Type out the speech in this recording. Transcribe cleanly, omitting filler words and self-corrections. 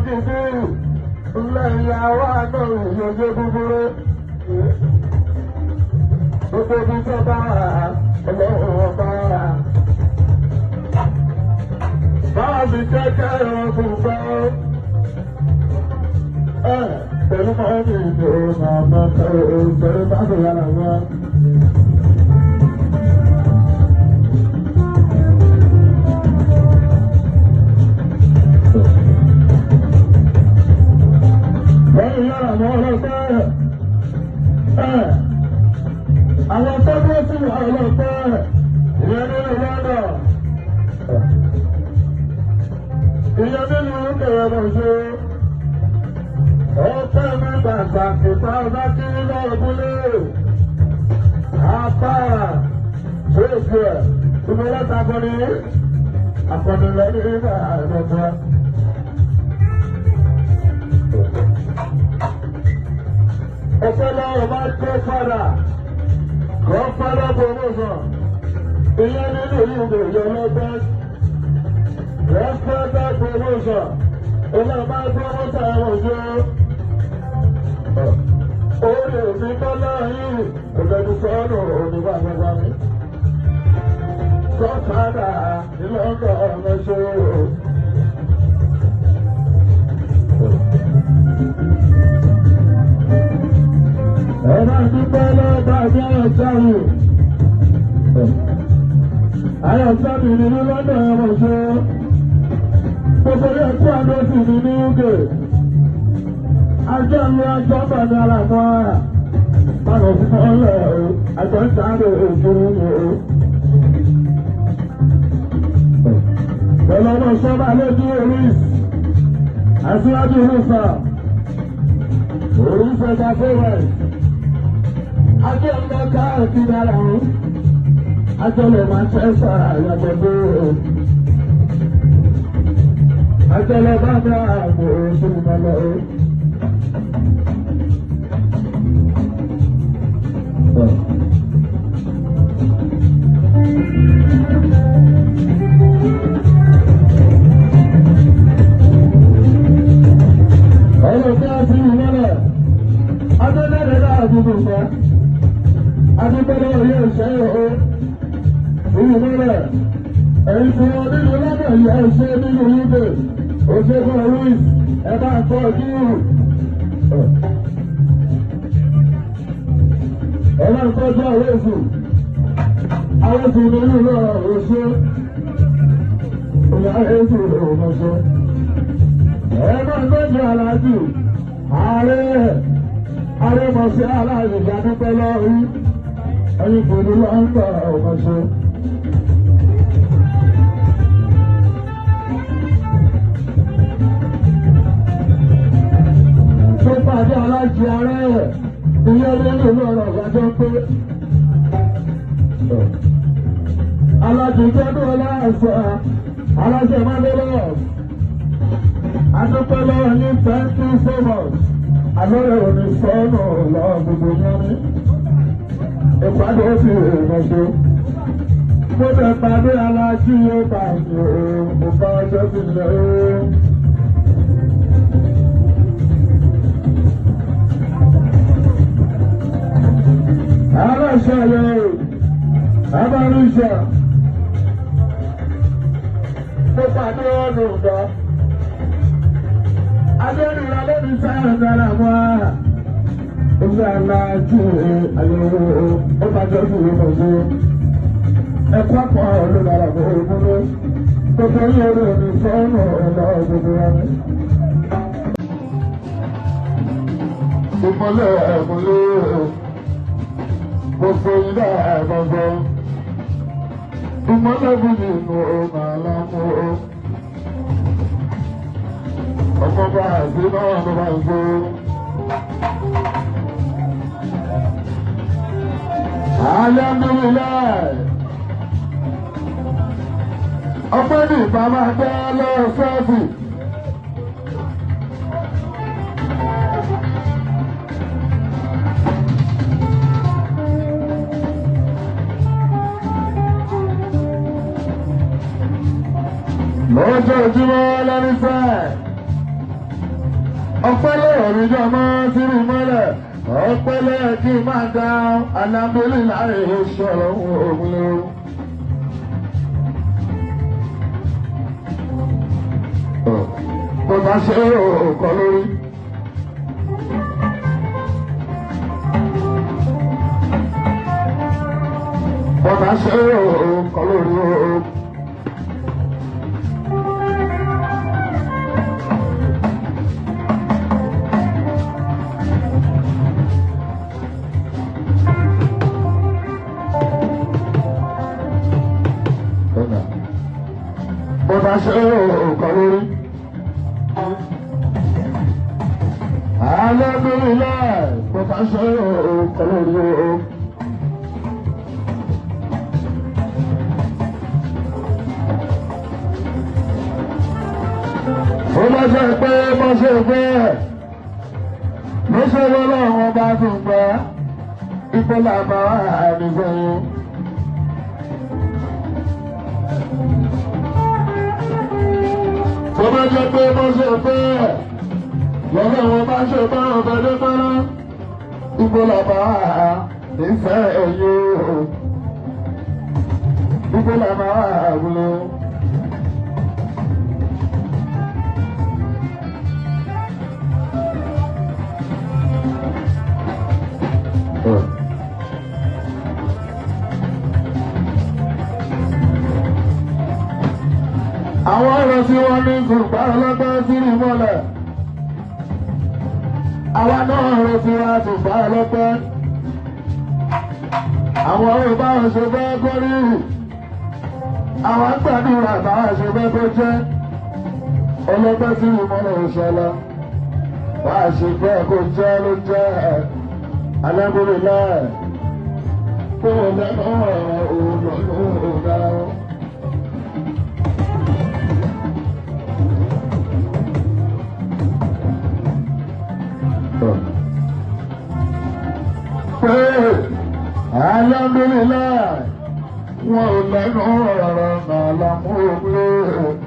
gidi ńlẹ̀ ìyàwó àná ìyóyé búburú. Gbogbo ibi tó bá ọlọ́run ọba. Báàbí kẹ́kẹ́ ọkùn bá ẹ pẹ̀lú mọ́mí ìlú màmá pẹ̀lú báàbí yàrá wọn. Lẹ́yìn yàrá mọ́ ọlọ́pẹ́ ẹ̀ àwọn tó dúró sí ọlọ́pẹ́ ìyẹn nínú lọ́dọ̀. Ìyẹn nínú kẹrẹ mọ̀ ṣe. Ọpẹ́ mi pàtàkì tá a bá kí nínú ọdúnlé. Apá ṣéèkì ẹ̀ ìmọ̀lẹ́ta akọni akọni lẹ́ni ìgbà àìmọ̀tọ́. Ọpẹ́ lọ́wọ́ bá tó padà. Kọ́ padà promotion. Ìyẹn nínú ìlú ìyọlọ́gbẹ́. Rẹ́pẹ́tà promotion. Ilé ọba promotion ẹ̀wọ̀n ṣe. Orí mi kọ́lá yìí, ọ̀gbẹ́ni sọ́nù onígbà gbogbo mi. Kọ́kadà ìlọ́gọ̀ ọ̀nà ṣe. Ẹ máa dúpẹ́ lọ́ba bí ayọ̀ sáré. Ayọ̀ sáré ní lọ́dọ̀ ẹ̀wọ̀n ṣe. Gbogbo yẹn kú àdó sí mi ní UK. Ajọ́ ń lọ ajọ́ bọ̀ ní ara mọ́ ara. Báwo fún ọlọ́ o, àjọ ń sáré òṣèré ni o. Pẹ̀lú ọmọ sọ́ba lójú oris, aṣíwájú Rúfà, oris ẹ̀ka fẹ́rẹ̀. Ajọ́ ń lọ káàkiri ara wọn. Ajọ́ lè máa fẹ́ sọ̀rọ̀ àyàgbẹ́ o. Ajọ́ lọ bá bá àgbò òṣèlú lọ o. Ọ̀rọ̀ tí a ti rí mọ́lẹ̀, adọ́lẹ́dẹ̀ náà dúdú fẹ́, adúgbọ́lọ́ orí ẹ̀ṣẹ́ o, rí mọ́lẹ̀, ẹ̀yìn tí wọ́n nínú lọ́dọ̀ yìí ẹ̀ṣẹ́ nínú yúdè, òṣèlú Ruiz, ẹ bá ń tọ́ ojú. Ẹ bá ń tọ́jú àwọn èsù, àwọn èsù nínú náà òṣè, ìyá èsù òṣè. Ẹ máa gbẹ́jọ́ aláàjì, ààrẹ ààrẹ mọ̀ṣẹ́ aláàjì ìdádúpẹ́ lọ́rí, ẹ̀yin kò ní lọ́ńdọ̀ ọ̀mọ̀ṣẹ́. Tó pàdé aláàjì ààrẹ ìyẹn nínú ọ̀rọ̀ ìgbàjọ́ pé aláàjì jẹ́dún ọlá ẹ̀sọ́ aláṣẹ máa adúpẹ́ lọ́wọ́ ní thank you so much. Àlọ́rẹ̀ òní sọ́nù lọ gbogbo yẹn ní. Ìpàdé ó fi ìrìnàjò. Mo bẹ̀ pàdé aláàjì yóò bá mi o, mo bá ọjọ́ sí ilẹ̀ o. Aláṣẹ yẹ o, abáríṣà. Mo pàdé ọ̀nà ọ̀gá. Adéríra lórí sáyẹn dára mọ́ a. Oṣù aláàjì àyẹ̀wò ó bá jẹ́ fún ìwé mọ̀ṣẹ́. Ẹ̀kọ́ àpọ̀ ló dára mọ́ òmùnú. Gbogbo yóò lè ní sọ́nù ọ̀nà gbogbo wa ní. Ìmọ̀lẹ̀ ẹ̀mọ̀lẹ̀ gbogbo ilé ẹ̀gbọ̀gbọ̀. Ìmọ̀lẹ̀ bí nínú ọmọ àlámú. Ọmọ bá àti náà ló bá ń gbó. Alhamdulillah. Ọpẹ́ ní ìbá máa gbẹ́ lọ́wọ́ sẹ́ẹ̀fì. Lọ́jọ́ ojúmọ́ lẹ́ni sẹ́ẹ̀. Ọpẹ́ lọ́rọ̀ mi jọ mọ́ sírì mọ́lẹ̀. Ọpẹ́ lọ́rọ̀ kí n máa dá alábílì láàrin oṣù ọ̀hún òun lóru. Bó bá ṣe òkọ lórí. Bó bá ṣe òkọ lórí o. Bó bá ṣe òkọ lórí. Alhamdulillah, bó bá ṣe òkọ lórí o. Ó bá ṣe pé bó ṣe pé ló ṣe wọ́n lọ́wọ́ bá tún gbọ́ ipò làbá àdìsẹ́yìn. Tó bá jẹ́ pé bó ṣe pé lọ́wọ́ wọn bá ṣe bá ọ̀bẹ dé mọ́lá ibo làbá ìfẹ́ ẹ̀yìn o ibo làbá àwùlọ. Àwọn ọ̀rọ̀ tí wọ́n ní kò ọlọ́gbọ́n sí ní mọ́lẹ̀. Àwa náà ọ̀rọ̀ tí wọ́n ti gbà ọlọ́gbọ́n. Àwọn ọ̀rọ̀ báwọn ṣe fẹ́ kó rí. Àwọn gbàdúrà báwọn ṣe fẹ́ kó jẹ́. Ọlọ́gbọ́n sí ní mọ́lẹ̀ ìṣọ̀lá. Bá a ṣe fẹ́ kó jẹ́ ló jẹ́ alágbèrè. Kó o lẹ́nu ọ̀rọ̀ òun lọ́nà. Pé alhamdulillah, wọn ò lẹ́nu ọ̀rọ̀ náà lámú òwe.